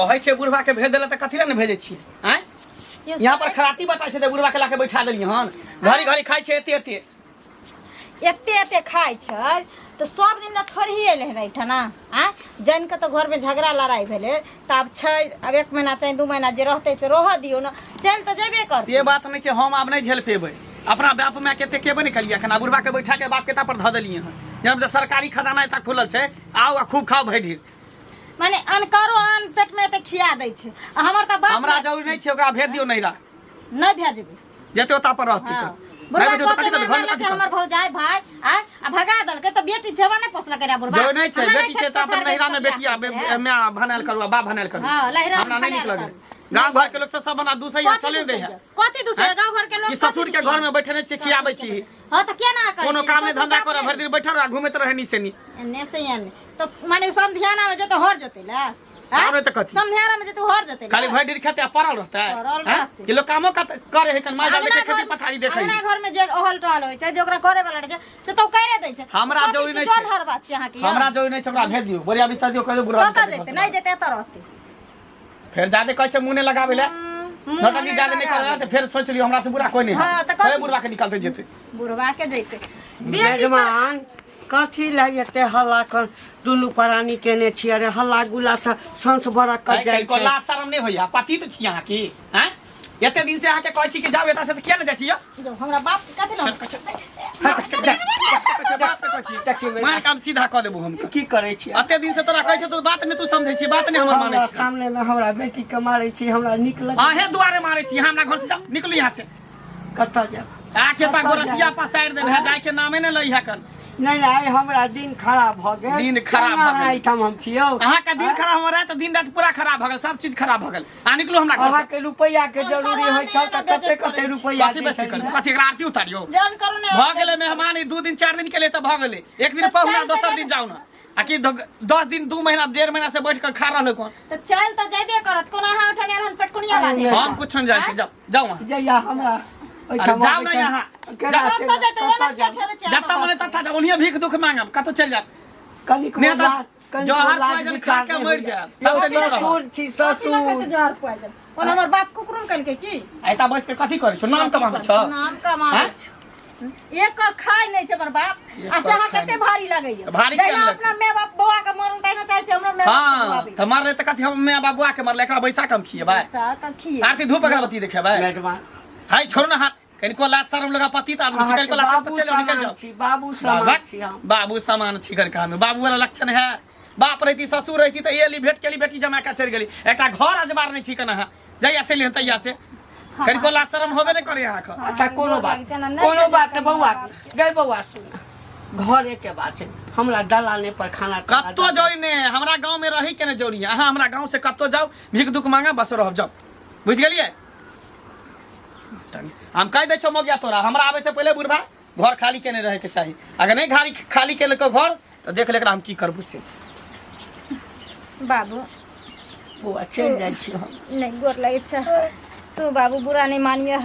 कहै छै बुढ़वा के भेज देला तऽ कथी लए ने भेजै छियै आँय यौ, यहाँ पर खराती बटाइ छै तऽ बुढ़वा के लाके बैठा देलियै हन घड़ी घड़ी खाइ छै एते एते एते एते खाइ छै तऽ सब दिन लए थोड़े ही एलै हन एहिठाम आँय जानि कऽ तऽ घरमे झगड़ा लड़ाइ भेलै तऽ आब छै आब एक महीना चाहे 2 महीना जे रहतै से रहऽ दियौ ने, चलि तऽ जेबे करतै। से बात नहि छै, हम आब नहि झेल पेबै। अपना बाप माय के एते केबे नहि कलियै एखन, आ बुढ़वा के बैठा के बाप के पर धऽ देलियै हन। जेना सरकारी खजाना एतऽ खुलल छै, आउ आ खूब खाउ भरि ढेर। माने अनकरो अन पेट में एते खिया दै छै आ हमर तऽ बाप हमरा माय जरूरी नहि छै, ओकरा भेज दियौ नैहरा। नहि भेजबै। जेतै ओतऽ पर रहतै। हाँ। तऽ बुढ़वा नहि बेटो, तऽ कते कथी मार करतै? घरमे मारलकै कथी हमर करतै? भौजाई भाई आ आ भगा देलकै तऽ बेटी जेवा नहि पोसलकै रे बुढ़वा। जरूरी नहि छै। हमरा बेटी छै खेत तऽ अपन पथार नैहरा में बेच कऽ बेटिया बियाह केलकै। माय भनायल करू आ बाप भनायल करू। हाँ, नैहरा में हमरा नहि नीक भनायल लगै। करू। गाँव घर के लोक सब सब बना दूसै कथी चले दे है। दुसैया? कथी दुसैया? गाँव घर के लोक कि कथी ससुर के दुसैया? घर में बैठे नहि छियै, खियाबै छी। हाँ तऽ केना कहै कोनो छी? काम नहि ससुर धंधा बाप करे, नहि। भरि दिन बैठल रह, घूमैत रहे नी से नी। एने से एने तऽ माने समधियाना में जेतै हर जेतै ला आर नहि तऽ कथी? समधियाना में जेतै हर जेतै ला? खाली भरि दिन खेतै आ पड़ल रहतै। पड़ल हैं? रहतै। कि लोक कामो करे है, कन माल जाल अंगना देखे, खेती घर- पथारी देखे। अंगना घर में जे अहल टहल होइ छै, जे ओकरा करे वाला रहै छै से तऽ ओ करे दै छै। हमरा कथी जरूरी छै, नहि जौन छै। हर बात छै अहाँके यौ? हमरा जरूरी नहि छै, ओकरा भेज दियौ, बोरिया बिस्तर दियौ, कहि दियौ बुढ़वा कतऽ के जेतै? नहि जेतै, एतऽ रहतै। फेर जादे कहै छै मुँह नहि लगाबै लए। मुँह नौटंकी नहि जादे नहि लगाबै। करे तऽ फेर सोचि लियौ, हमरा से बुरा कोइ नहि हाँ, है। तऽ कथी? फेर बुढ़वा के निकालते जेतै। बुढ़वा के जैते बेटी तऽ- यजमान, कथी लए एते हल्ला कर दुनू प्राणी केने छी? अरे, हल्ला गुल्ला से संस बड़ा कट जाइ कनिको छै। लाज शरम नहि होइया? पतित छी अहाँ की? हैं, एते दिन से अहाँके कहै छी कि जाउ एतऽ से, तऽ किया नहि जाइ छी यौ? यौ, हमरा बाप के कथी लए? देखियौ, मार काम सीधा कऽ देबू हम। की करै छी? एते दिन से तोरा कहै छौ तऽ बात नहि तू समझै छी, बात नहि हमर मानै हमरा छी। सामने मे हमरा बेटी के मारै छी, हमरा नीक लगे? अहें दुआरे मारै छी। अहाँ हमरा घर से जाउ, निकलू यहाँ से। कतऽ जायब? आके ता कतऽ गोरसिया जायब? पसारि देने है, जाय के नामे नहि लै है कन। नहि नहि, आइ हमरा दिन खराब भऽ गेल। दिन खराब भऽ केना गेल। एहिठाम हम छियौ। अहाँके दिन खराब हमर तऽ दिन राति पूरा खराब भऽ गेल, सब चीज खराब भऽ गेल। आ निकलू हमरा घर से। अहाँके रुपैआ के जरूरी होइ छल तऽ कते कते रुपैआ कथी दै बेसी छलियै? करू? कथी एकरा आरती उतारियौ? जौन करू ने। भऽ गेलै मेहमान ई 2 दिन 4 दिन के लिए तऽ भऽ गेलै। एक दिन तऽ पहुना, चल दोसर तऽ दिन जाउ ने। आ कि 10 दिन 2 महीना 1.5 महीना से बैठ कर खा रहल कोन? तऽ चल तऽ जेबे करत। कोना अहाँ उठने आयल हन पेटकुनिया अरे बाधे? नहि। हम कुछ नहीं जाइ छी, जाउ जाउ अहाँ। जहिया हमरा ओहिठाम अरे जाउ अबै ने छल, यहाँ। केना जाउ। चलि कतऽ जेतै? कतऽ ओना किया जायब? ठेले छियै जतऽ हमरा मने बापके? ततऽ जाउ, ओनिये भीख दुख मांगब, कतौ चलि जायब। कनिक नहि तऽ कनिको जहर लाज पॉइजन विचार खा के नहि मरि होइया। जायब। यौ, सबसँ नीक रहब। ससुर छी। कथी लए ससुर खेतै जहर पॉइजन? कोन हमर बाप कुकरुम केलकै की? एता बैस के कथी करै छौ? नाम कमाबै छौ? नाम कमाबै हैं? छौ। एक कर खाय नहि छै हमर बाप एक आ से कर अहाँ खाय कते नहि छै। भारी लगैया। भारी किया जहिना नहि अपना माय बाप बौआ के मरल तहिना चाहै छै हमरो माय बाप के हाँ मुआबी। तऽ मरले तऽ कथी हम माय बाबुआ के मरले, एकरा बैसा के हम खिएबै? पैसा कऽ खिए। आरती धूप अगरबत्ती देखेबै? मेजबान। हाय, छोड़ू ना हाथ। कनिको लाज शरम लगा, पति तऽ आदमी छी। अहाँके कनिको लाज शरम बाबू तऽ चलि निकल समान जाओ। छी, बाबू समान बाबा छी हम। बाबू समान छी। कनिका हमे बाबू वाला लक्षण है। बाप रहती, ससुर रहती तऽ एली, भेट केली, बेटी जमा के चलि गेली। एकटा घर अजबार नहि छी कन अहाँ। जहिया से एली तहिया से कनिको लाज शरम होबे नहि करे अहाँके। अच्छा, कोनो बात कोनो बात नहि। बौआ गै, बौआ सुन, घरे के बात छै, हमरा दलाने पर खाना ताना कत्तो दऽ जरूरी नहि है, हमरा गाँव में रही के नहि जरूरी है। अहाँ हमरा गाँव से कत्तो जाउ, भीख दुख मांगा बस रहब, जाउ। बुझि गेलियै? हम कहि दै छौ मौगिया तोरा, हमरा आबै से पहिले बुढ़बा घर खाली केने रहैके चाही। अगर नहि खाली खाली केलको घर तऽ देख ले एकरा हम की करबू से। बाबू। बौआ, चलि जाइ छी हम। नहि, गोर लगै छै। तू बाबू बुरा नहि मानिए,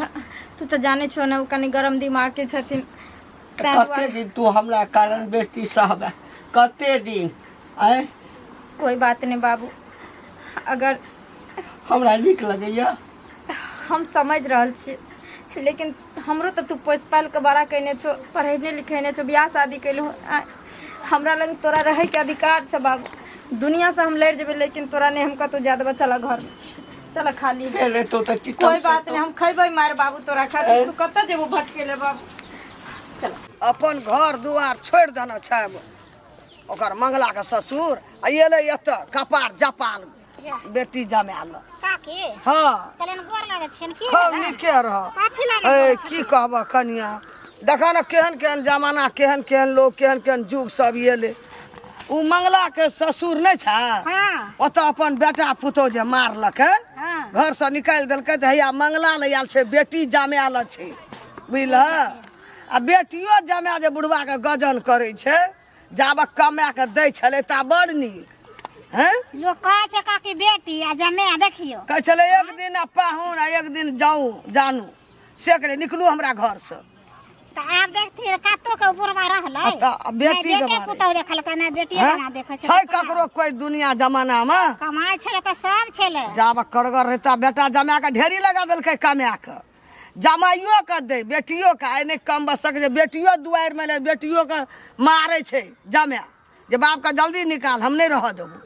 तू तऽ जानै छौ ने, ओ कनि गरम दिमाग के छथिन तैं कते दुआरे। दिन तू हमरा कारण बेइज्जती सहबे? कते दिन आँय? कोई बात नहीं बाबू, अगर हमरा नीक लगैया? हम समझ रहल छी, लेकिन हमरो तऽ तू पोसि पालि कऽ बड़ा कयने छौ, पढ़ेने लिखेने छौ, बियाह शादी केलहो। आँय, हमरा लग तोरा रहैके अधिकार छौ बाबू। दुनिया से हम लड़ि जेबै, लेकिन तोरा नहि हम कतहु जाय देबै। चल, घरमे चल, खाली। फेर एतौ तऽ की? कोई बात नहीं, हम खैबै मारि बाबू तोरा खातिर। तू कतऽ जेबो भटके ले बाबू? चल। अपन घर दुआर छोड़ि देने छै ओकर मंगला के ससुर आ एलै एतऽ कपार जपाल बेटी जमायल। काकी। हाँ। कहलियनि गोर लागै छियनि की? खूब नीके रह। कथी लागै? ए, की कहबह कनिया, देखऽ ने केहन केहन जमाना, केहन केहन लोग, केहन केहन युग सब एलै। ओ मंगला के ससुर नहि छै? हाँ। ओतऽ अपन बेटा पुतोह जे मारलकै, घरसँ निकालि देलकै, तऽ हैया मंगला लए आयल छै, बेटी जमायल छै, बुझलह? आ बेटियो जमाए जे बुढ़बाके गजन करै छै, जाबऽ कमा कऽ दै छलै ता बड़ नीक हैं। लोक कहै छै काकी, बेटी आ जमे देखियौ। कहै छलै एक दिन आ पाहुन आ एक दिन जाउ जानू, से कहै निकलू हमरा घरसँ। तऽ आब देखथिन कतौ के बुढ़वा रहलै आ तऽ आ बेटी नहि के बेटे मारै पुतहु देखलकै नहि बेटिए हैं? बना देखै छै छै तऽ केना? ककरो कोई दुनिया जमाना मे कमाइ छलै तऽ सब छलै जाब करगर रहता बेटा जमा के ढेरी लगा देलकै कमा के जमाइयो के दे बेटियो के आइ नहि कम बसक जे बेटियो दुआरि मे ले बेटियो के मारै छै जमा जे बाप के जल्दी निकाल हम नहि रहऽ देबो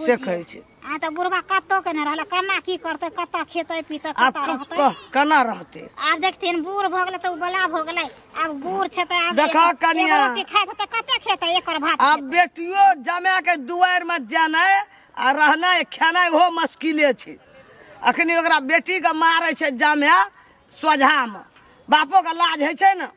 से कहै छै आ तऽ बुढ़बा कतौ के नहि रहलै केना की करतै कतऽ खेतै पीतै आब कतऽ रहतै केना रहतै आब देखथिन बूढ़ भऽ गेलै तऽ ओ बला भऽ गेलै आब बूढ़ छै तऽ आब देखऽ कनिया। एगो रोटी खाइ छै तऽ कते खेतै एकर भात आब बेटियो जमा के दुआरि मे जेनाइ आ रहनाइ खेनाइ ओहो मुश्किले छै अखनी ओकरा बेटीके मारै छै जमा सोझामे बापोके लाज होइ छै ने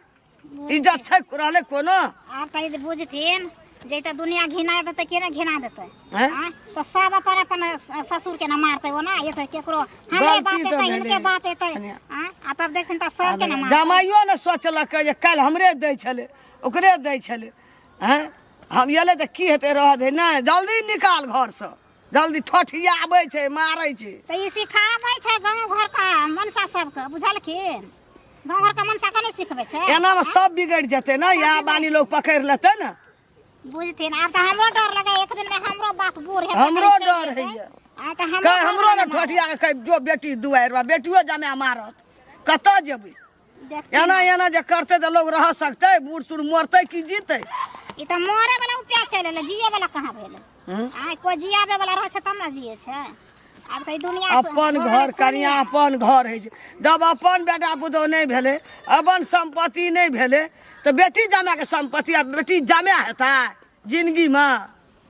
इज्जत छै रहलै कोनो आब तऽ ई बुझथिन जे तऽ दुनिया घिना देतै के नहि घिना देतै हैं? आँय? तऽ सब अपन अपन ससुर के ने मारतै ओना ये तऽ केकरो हमरे गलती बाप तऽ एतै हिनके भेलै। बाप एतै कनिया। आँय? आ तब देखथिन तऽ सबके ने मारतै जमाइयो ने सोचलकै जे काल्हि हमरे दै छलै ओकरे दै छलै हैं हम एलै तऽ की हेतै रहऽ दे नहि जल्दी निकाल घरसँ जल्दी ठठियाबै छै मारै छै तऽ ई सिखाबै छै गाँव घरके मनसा सबके बुझलखिन गाँव घरके मनसा के नहि सिखबै छै एनामे सब बिगड़ि जेतै ने इएह बानी लोग पकड़ि लेतै ने बुझथिन आब तऽ हमरो डर लगे एक दिन में हमरो बाप बूढ़ हेतै हमरो कहीं चलि डर जेतै। होइए। आ तऽ हमरो कह हमरो ने डर ठठिया के कह जो बेटी दुआरि बा बेटियो जमा मारत कतऽ जेबै देखथिन। एना एना जे करतै तऽ लोग रह सकतै बूढ़ सूढ़ मरतै कि जीतै ई तऽ मरे वाला उपाय चलि एलै जिए वाला कहाँ भेलै आइ कोइ जियाबे वाला रहै छै तब ने जिए छै आब तऽ ई दुनिया अपन घर कनिया अपन घर होइ छै जब अपन बेटा पुतोह नहि भेलै अपन सम्पत्ति नहि भेलै तऽ बेटी जमाके सम्पत्ति आ बेटी जमा हेतै जिनगीमे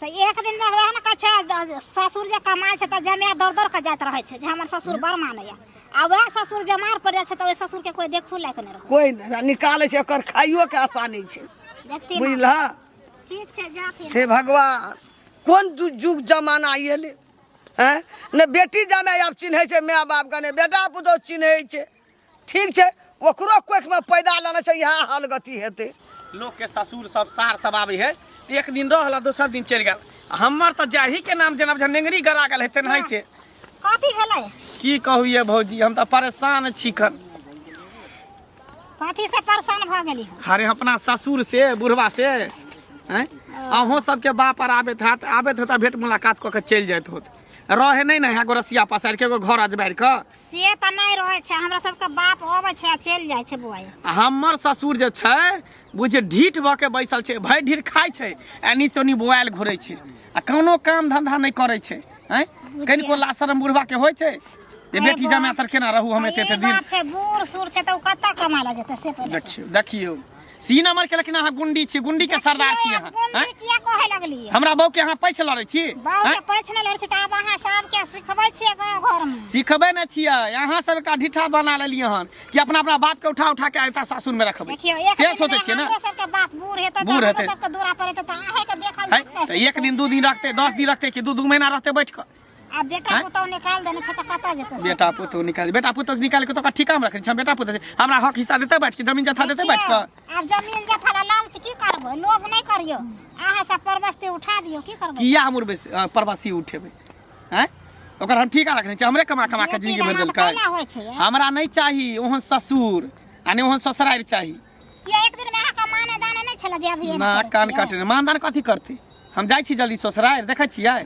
तऽ एक दिन मे वएह ने कहै छै ससुर जे कमाइ छै तऽ जमाए दौड़ दौड़ कऽ जाइत रहै छै जे हमर ससुर बड़ मानैया आ वएह ससुर बेमार पड़ि जाइ छै तऽ ओहि ससुरके कोइ देखू लायक नहि रहै कोइ नहि निकालै छै एकर खाइयोके आसानी छै देखथिन बुझलह ठीक छै जाथिन हे भगवान कोन जुग जमाना एलै हैं ने बेटी जमाइ आब चिन्है छै माय बापके ने बेटा पुतोह चिन्है छै ठीक छै ओकरो कोखिमे पैदा लेने छै इएह हाल गति हेतै लोकके ससुर सब सार सब आबै है एक दिन रहल आ दोसर दिन चलि गेल हमर तऽ जाही के नाम जेना बुझा नेंगरी गरा गेल है तेनाहिते कथी भेलै की कहू ये भौजी हम तऽ परेशान छी खन कथी से परेशान भऽ गेली हम अरे अपना ससुर से बुढ़वा से हैं अहूँ सबके बाप आर आबैत हैत आबैत होत आ भेंट मुलाकात कऽ के चलि जाइत होत रहे नहि ने है गोरसिया पसारि के एगो घर अजबारि कऽ से तऽ नहि रहै छै हमरा सबके बाप अबै छै आ चलि जाइ छै बौआ आ हमर ससुर जे छै बुझे ढीठ भऽ के बैसल छै भरि ढीठ खाइ छै एनी से ओनी मोबाइल घुरै छै आ कोनो काम धंधा नहि करै छै हैं कनिको लाशरम बुढ़वा के होइ छै जे बेटी जमा तर केना रहू हम एते एते ई दिन बात छै बूढ़ सूढ़ छै तऽ ओ कतऽ कमाय लए जेतै से पहिले देखियौ देखियौ सी नंबर के लेकिन अहाँ गुंडी छी गुंडी के सरदार छी अहाँ गुंडी हैं? किया कहै लगलियै हमरा बहू के अहाँ पैसे लड़ै छी बहू हैं? के पैछ नहि लड़ै छै तऽ आब अहाँ सबके सिखबै छियै गाँव घरमे सिखबै ने छियै अहाँ सब एकटा ढीठा बना लेलियै हन कि अपना अपना बाप के उठा उठा के एता सासुर में रखबै देखियौ एक से दिन सोचै छियै ने हमरो सबके बाप बूढ़ हेतै तऽ बूढ़ हमरो हेतै। सबके दूरा पर हेतै तऽ अहाँके देखल है जेतै तऽ एक दिन दू दिन रखतै 10 दिन रखतै कि दू दू महीना रहतै बैठ कऽ आ बेटा आँय? पुतहु निकालि देने छै तऽ कतऽ जेतै से? बेटा पुतोह निकाल बेटा पुतोह निकाल के तो ओकरा ठीका में रखने छै हम बेटा पुतोह छै हमरा हक हिस्सा देतै बैठ के जमीन जथा देतै बैठ के आब जमीन जथा ला लालच की करबै लोभ नहि करियौ अहाँ सब परवस्ती उठा दियौ की करबै किया हम प्रवासी उठेबै हैं ओकर हम ठीका रखने छी हमरे कमा कमा के बेटी जिंदगी भरि दामाद देलकै कैला होइ छै हमरा नहि चाही ओहन ससुर आ नहि ओहन ससुरारि चाही किया एक दिन में अहाँके माने दाने नहि छलै जे अभी एना ना करै कान छियै? काटे मानदान कथी करतै हम जाइ छी जल्दी ससुरारि देखै छियै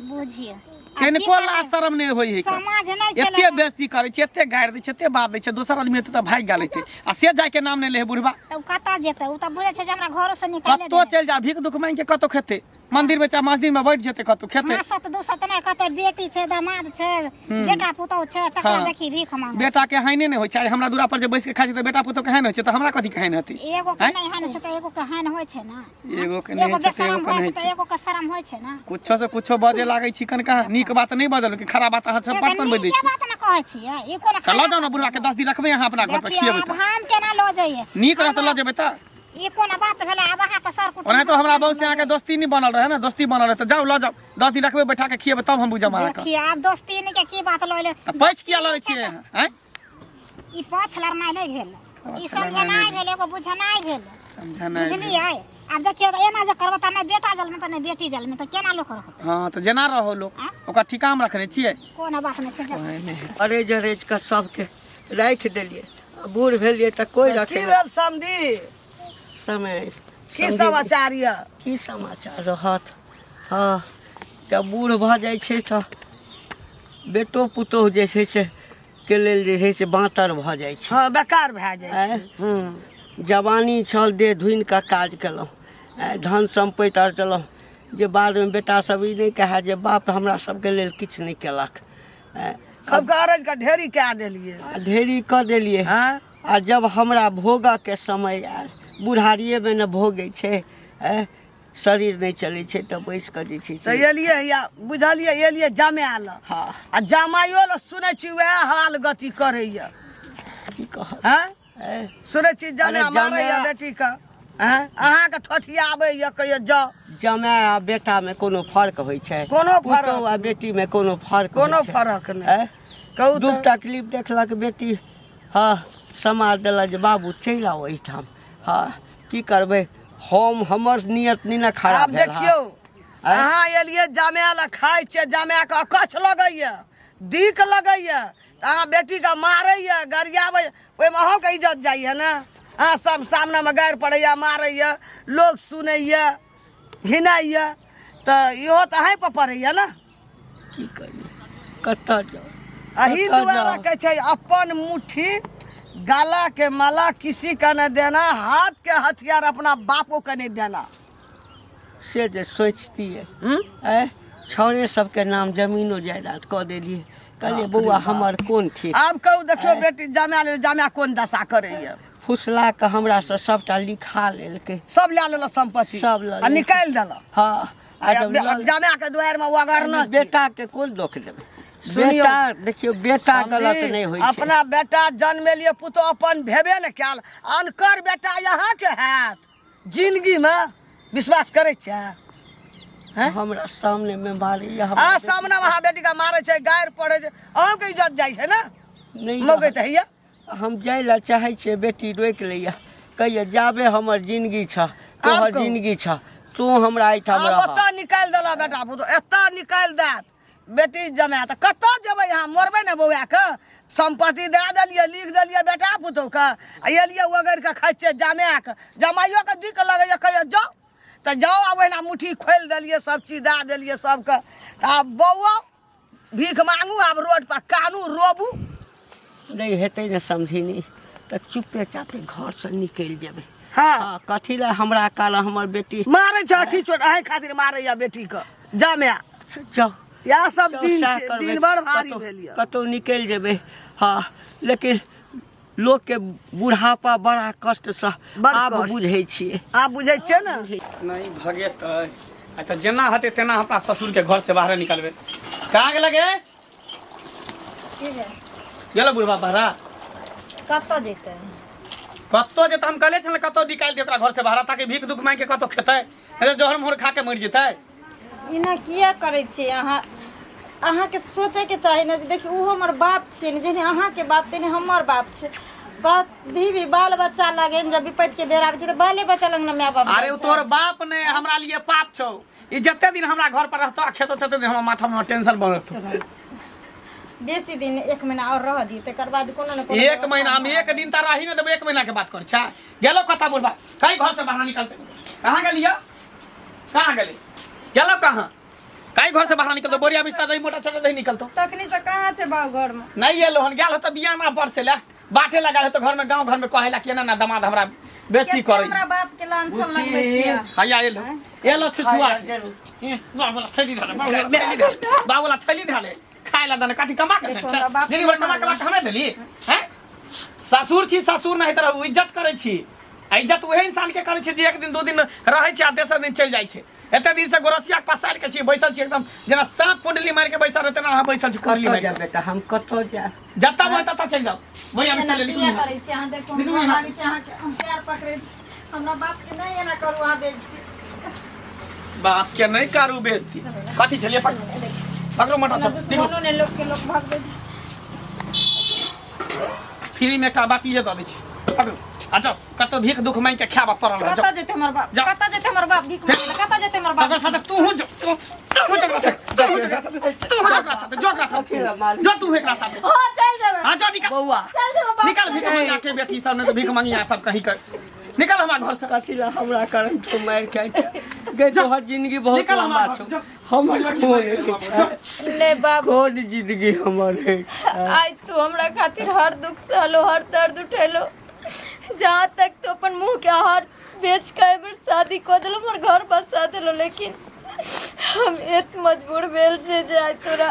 बुझियौ आब की कनिको करबै? लाज शरम नहि होइ है समाज नहि छलै एते बेइज्जती करै छै एते गारि दै छै एते बात दै छै दोसर आदमी हेतै तऽ भागि गेल हेतै आ से जायके नाम नहि ले है बुढ़बा तऽ ओ कतऽ जेतै ओ तऽ बुझै छै जे हमरा घरो से निकाले कतौ चलि जा भीख दुख मांगि के कतौ खेतै मंदिर में चाहे मस्जिद में बैठ जेतै कतौ खेतै हाँ सत दू सत नहि कहतै बेटी छै दामाद छै बेटा पुतहु छै तकरा हाँ। देखी भीख मांगे बेटा के हाइने नहि होइ छै अरे हमरा दूरा पर जे बैस के खाइ छै तऽ बेटा पुतहु के हाइन होइ छै तऽ हमरा कथी के हाइन हेतै एगो के आँय? नहि हानि छै तऽ एगो के हानि होइ छै ने एगो के नहि एगो होइ छै तऽ एगो बेशरम के होइ नहि छै तऽ छै एगो के शरम होइ छै ने कुछो से कुछो बजे लागै छी कनका नीक बात नहि बजल कि खराब बात अहाँ सब से तऽ परसन बजै नीके छी बात ने कहै छियै ई कोन तऽ लऽ जाउ ने बुढ़वा के 10 दिन रखबै अहाँ अपना घर पर देखियौ खिएबै आब तऽ हम केना लऽ जइयै नीक रहत तऽ लऽ जेबै तऽ ई कोन बात भेलै आब अहाँके सर कुटुम्ब ओनाहितो हमरा बहू से अहाँके दोस्ती नहि बनल रहै ने दोस्ती बनल रहै तऽ जाउ लऽ जाउ 10 दिन रखबै बैठा के खिएबै तब हम बुझब अहाँके देखियौ आब दोस्ती के की बात लऽ ले तऽ पैछ किया लड़ै छियै अहाँ आँय ई पाछ लड़नाइ नहि भेल ई पाछ लड़नाइ समझनाइ भेल एगो बुझनाइ भेल समझनाइ भेल। बुझलियै आब देखियौ तऽ एना जे करबै तऽ नहि बेटा जलमे तऽ नहि बेटी जलमे तऽ केना लोक रहतै हँ तऽ जेना रहो लोक आँ? ओकर ठीकामे रखने छियै कोनो बात नहि छै जाउ। अरेज अरेज कऽ सबके राखि देलियै। बूढ़ भेलियै तऽ कोइ की रखे भेल समधी समय की समझी- समाचार यऽ की समाचार रहत हँ जब बूढ़ भऽ जाइ छै तऽ बेटो पुतोहु जे छै से के लेल जे छै से बाँतर भऽ जाइ छै हँ बेकार भए जाइ छै आँय? जवानी छल देह धुनि कऽ काज केलहुँ आँय, धन सम्पति अर्जलहुँ जे बादमे बेटा सब ई नहि कहए जे बाप हमरा सबके लेल किछु नहि केलक आँय, सबके अरज के ढेरी कए देलियै आ ढेरी कऽ देलियै हँ आ जब हमरा भोगऽके समय आयल बुढ़ारिएमे ने भोगै छै आँय, शरीर नहि चलै छै तऽ बैस कऽ जे छै तऽ से एलियै हैया बुझलियै एलियै जमाए लए हँ आ जमाइयो लए सुनै छी वएह हाल गति करैया की कहब हँ आँय, सुनै छी जमाए अरे मारैया जमाए- बेटीके हँ अहाँके ठठियाबैया कहैया जाउ जमाए आ बेटामे कोनो फर्क होइ छै कोनो फर्क पुतोहु आ बेटीमे कोनो फर्क होइ कोनो छै? फर्क नहि आँय? कहू दुख तऽ तकलीफ देखलक बेटी हँ समाज देलक जे बाबू चलि आउ एहिठाम हँ की करबै हम हमर नियत नहि ने खराब आब भेल देखियौ आँय? अहाँ एलियै जमाए लए खाइ छियै जमाए के अकछ लगैया दिक लगैया तऽ अहाँ बेटीके मारैया गरियाबैया ओहिमे अहूँके इज्जत जाइया ने अहाँ सब सामनेमे गारि पड़ैया मारैया लोक सुनैया घिनाइया तऽ इहो तऽ अहीँ पर पड़ैया ने की करियै कतऽ जाउ अही कतऽ दुआरे जाउ? कहै छै अपन मुट्ठी गाला के माला किसी का न देना हाथ के हथियार अपना बापो के नहीं देना से जे सोचतियै हम्म? आँय छौड़े सबके नाम जमीनो जायदाद कऽ देलियै कहलियै बौआ हमर कोन ठीक आब कहू देखियौ बेटी जमा ले जमा कोन दशा करैया फुसला कऽ हमरासँ सबटा लिखा लेलकै सब लए लेलक संपत्ति सब लऽ आ लेलकै। निकालि देलक हँ आ जब लऽ- जमा के दुआरि में ओगरना छै। बेटा के कोन दोख देबै सुनियौ। बेटा देखियौ बेटा गलत समझी? नहि होइ छै अपना बेटा जन्मेलियै पुतोह अपन भेबे ने कयल अनकर बेटा अहाँके हैत जिंदगीमे विश्वास करै छियै हैं? हमरा सामने मे मारैया आ हमरा सामने अहाँ बेटीके मारै छै गारि पड़ै छै अहूँके इज्जत जाइ छै ने नहि मौके तऽ हैया हम जाइ लए चाहै छियै बेटी रोकि लैया कहिया जाबे हमर जिंदगी छ तोहर कहू। जिंदगी छ तू हमरा एहिठाम आब रह ओतऽ निकालि देलक बेटा पुतोह एतऽ निकालि देत बेटी जमाए तऽ कतऽ जेबै अहाँ मरबै ने बौआके सम्पत्ति दए देलियै लिख देलियै बेटा पुतोहके आ एलियै ओगरि कऽ खाइ छियै जमाएके जमाइयोके दिक्क लगैए कहैए जाउ तऽ जाउ आ ओहिना मुट्ठी खोलि देलियै सब चीज दए देलियै सबके तऽ आब बौआ भीख मांगू आब रोड पर कानू रोबू नहि हेतै ने समधिनी तऽ चुपे चापे घरसँ निकलि जेबै हँ हँ कथी लए हमरा कारण हमर बेटी मारै छै अठी चोट अही खातिर मारैया बेटीके जमाए जाउ इएह सब जाउ, दिन सएह छै करबै। दिन बड़ भारी कतहु- भेल यऽ कतहु निकलि जेबै हँ लेकिन लोकके बुढ़ापा बड़ा कष्टसँ बड़ आब कष्ट। बुझै छियै आब बुझै छियै ने नहीं भगेतै आ तऽ जेना हेतै तेना अपना ससुरके घर से बाहर निकलबै कहाँ गेलक गे की भेल गेल बुढ़बा बहरा कतऽ जेतै कतौ जे तऽ हम कहले छल कतौ निकालि दे ओकरा घर से बाहर ताकि भीख दुख मांगि के कतौ खेतै नहीं तऽ जहर मोहर खा के मरि जेतै एना किया करै छियै अहाँ अहाँके सोचैके चाही ने जे देखियौ ओहो हमर बाप छियै ने जेहने अहाँके बाप तेहने हमर बाप छै कभी भी बाल बच्चा लगे जब विपत्तिके बेर आबै छै तऽ बाले बच्चा लग ने माय बाप अरे जाइ ओ छै। तोहर बाप ने हमरा लिए पाप छौ ई जते दिन हमरा घर पर रहतो आ खेतो तते दिन हमर माथा में टेंशन बनत सुनू, बेसी दिन एक महीना और रह दियौ तकर बाद कोनो ने कोनो एक व्यवस्था महीना हम एक दिन तऽ रही ने देबै एक महीना के बात कर छा गेलो कथा बोलबा कहीं घर से बाहर निकलते कहाँ गेलिया कहाँ गेली गेलो कहाँ कहीं घर से बाहर निकलतो बोरिया बिस्तर दही मोटा छोटा दही निकलतो तखनी से कहाँ छै बाबू घर में नहीं एलो हन गेल हो तऽ बियाना पर से ले बाटे लगा हो तो घर में गांव घर में कहेला कि ना ना दामाद हमरा बेइज्जती कते करै हमरा बाप के लांछन लगबै छियै हैया एलो एलो छुछुआ खाय लए ए, बाबूला थैली धरे बाबूला थैली धरे बाबूला थैली धरे खाय ला दने कथी कमा के देखो, हमरा बाप जिंदगी भर कमा कमा के हमरा देली हैं ससुर छी ससुर नहीं तरह इज्जत करै छी आ इज्जत उहे इंसान के करै छी जे एक दिन दू दिन रहै छै आ तेसर दिन चलि जाइ छै एते दिन से गोरसिया के पसारि के छी बैसल छी एकदम जेना सांप कुंडली मारि के बैसल रहै तेना अहाँ बैसल छी कुंडली कतऽ मारि के जायब बेटा हम कतऽ जायब जतऽ मन ततऽ चलि जाउ बढ़िया एना बिस्तर ले किया लिखू करै छी अहाँ देखो निकलू हमरा यहाँ लागै छै अहाँके हम पैर पकड़ै छी हमरा बाप के नहि एना करू अहाँ बेइज्जती बाप के नहीं करू बेइज्जती कथी छलियै पकड़ू पकड़ू मोटा एना सब निकलू दुश्मनो ने लोक के लोक भगबै छै फ्री में एकटा बाकी ये दऽ दै छी पकड़ू आ जाउ कतौ भीख दुख मांगि के खायब पड़ल रह कतऽ जाउ जेतै हमर बाप जा। कतऽ जेतै हमर बाप भीख मांगै लए कतऽ जेतै हमर बाप तकर साथे तूहू जो तू तूहू जो एकरा साथे तूहू जो एकरा साथे तूहू जो एकरा साथे जो एकरा साथे जो तू एकरा साथे हँ चलि जेबै हाँ जो निकल। बौआ चल जेबो बाबू। निकल भीख मंगा के बेटी सब ने तो भीख मंगिया सब कहीं कर। निकल हमारा घर से। कथी ला हमरा कारण तो मार खाइ छै गे तोहर जिंदगी बहुत निकल लंबा हमारा छौ घर से, हमर कोन नहीं बाबू कोन जिंदगी हमर है आज तू हमरा खातिर हर दुख सहलो हर दर्द उठेलो जहाँ तक तो अपन मुंह के आहार बेच के एहि बेर शादी कऽ देलो हमर घर बसा देलो लेकिन हम एत मजबूर भेल छै जे आइ तोरा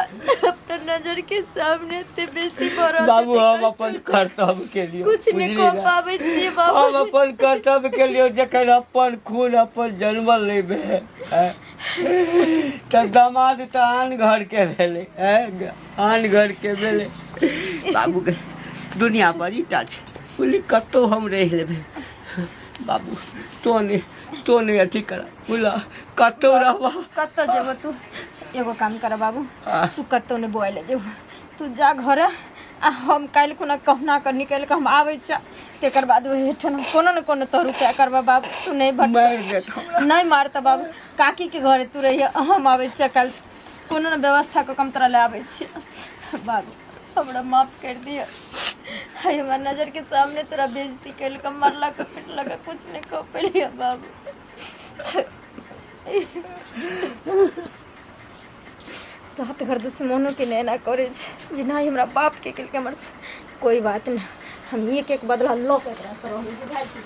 अपना नजर के सामने एते बेइज्जती भऽ रहल छै बाबू हम तेकर अपन कर्तव्य के लिए कुछ नहि कऽ पाबै छियै बाबू हम अपन कर्तव्य के लिए जखन अपन खून अपन जन्मल नहि भेल तऽ दामाद तऽ आन घर के भेलै आन घर के भेलै बाबू के दुनिया बड़ी टा छै बुझली कतहु हम रहि लेबै बाबू तो नहि तो नहि अथी कर बुझल कतहु रहबा कतऽ जेबो तू एगो काम कर बाबू आ। तू कतौ नहि बोआइ लए जेबो तू जा घर आ हम काल्हि खुना कहुना कऽ निकलि कऽ हम आबै छियै तकर बाद ओहि ठाम कोनो ने कोनो तोहर उपाय करबऽ बाबू तू नहि भट मारि देत हमरा नहि मारतऽ बाबू काकीके घरे तू रहिए हम आबै छियै काल्हि कोनो ने व्यवस्था कऽ कऽ हम तोरा लए आबै छियै बाबू हमरा माफ कर दिअ हाय हमरा नजर के सामने तोरा बेइज्जती केलक मारलक पिटलक कुछ नहि कऽ पेलियै बाबू सात घर दुश्मनों के नैना करे छै जे नहि हमरा बाप के केलकै हमर कोई बात नहि हम एक एक बदला लऽ के एकरा से रहबै बुझाइ छै।